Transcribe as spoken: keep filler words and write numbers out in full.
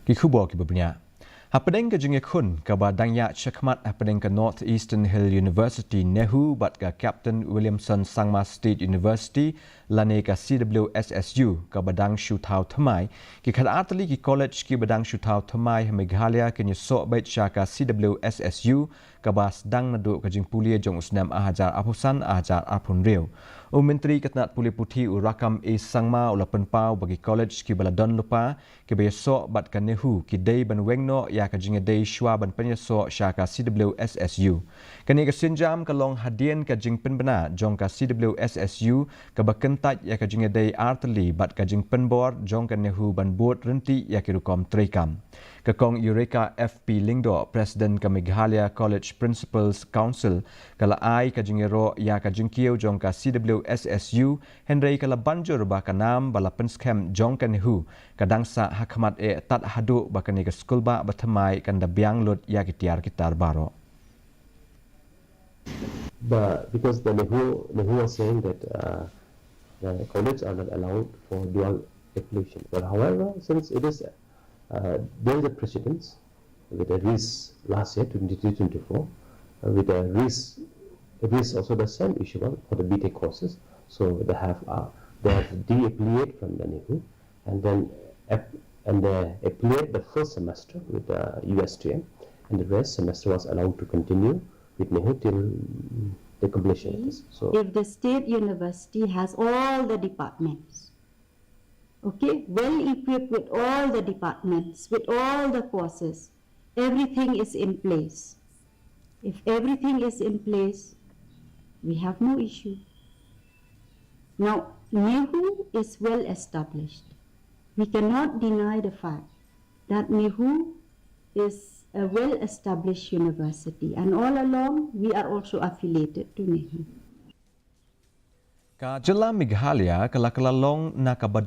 Ki khubor kiba bniah. Hapdeng ka jingïakhun kaba dang ïaid shakhmat hapdeng ka North Eastern Hill University NEHU bad ka Captain Williamson Sangma State University lane ka C W S S U kaba dang shu thaw thymmai, ki khatar tylli ki college kiba dang shu thaw thymmai ha Meghalaya kin ïasoh beit sha ka C W S S U kaba sdang naduh ka jingpule jong u snem ar hajar arphew san ar hajar arphew hynriew. U Myntri ka tnat pule puthi u Rakkam A Sangma u la pynpaw ba ki college kiba la don lypa kiba ïasoh bad ka NEHU ki dei ban weng noh ïa ka jingïadei shuwa ban pynïasoh sha ka C W S S U. Kane ka sienjam ka long hadien ka jingpynbna jong ka C W S S U kaba kyntait ïa ka jingïadei ar tylli bad ka jingpynbor jong ka NEHU ban bud ryntih ïa ki rukom treikam. Ka Kong Eureka F P Lyngdoh, President ka Meghalaya College Principals Council, ka la ai ka jingïaroh ïa ka jingkiew jong ka C W S S U, hynrei ka la ban jur ba ka nam ba la pynskhem jong ka NEHU ka dang sah ha khmat eh tad haduh ba kane ka skulbah ba thymmai kan da biang lut ïa ki tiar ki tar baroh. But because the NEHU, NEHU was saying that uh, the college are not allowed for dual affiliation. But however, since it is uh, there is a precedence with a RIS last year, twenty-three twenty-four, uh, with a RIS, RIS also the same issue for the B Tech courses. So they have uh, they have de-affiliated from the NEHU and then and they affiliate the first semester with the U S T M, and the rest semester was allowed to continue with NEHU till the completion of this. So If the state university has all the departments, okay, well equipped with all the departments, with all the courses, everything is in place. If everything is in place, we have no issue. Now, NEHU is well established. We cannot deny the fact that NEHU is a well established university, and all along we are also affiliated to NEHU. Ka jylla Meghalaya ka la ka la long na ka ba